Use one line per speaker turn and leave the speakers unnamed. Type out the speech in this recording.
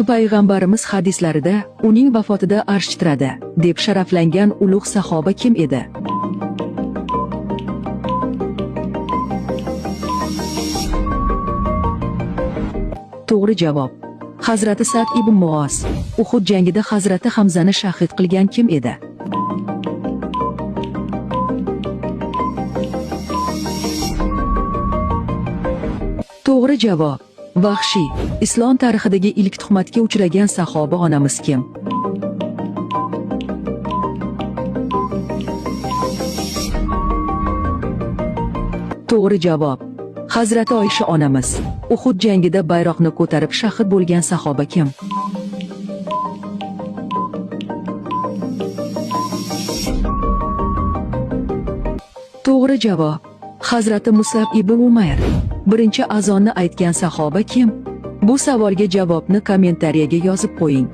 Payg'ambarimiz hadislarida uning vafotida arsh titradi deb sharaflangan ulug' sahoba kim edi? To'g'ri javob. Hazrati Sa'd ibn Muoz. Uhud jangida Hazrati Hamzani shahid qilgan kim edi? To'g'ri javob. Vahshiy. Islom tarixidagi ilk tuhmatga uchragan sahoba onamiz kim? To'g'ri javob. Hazrati Oysha onamiz. Uhud jangida bayroqni ko'tarib shahid bo'lgan sahoba kim? To'g'ri javob. Hazrati Musab ibn Umayr. Birinchi azonni aytgan sahoba kim? Bu savolga javobni kommentariyaga yozib qo'ying.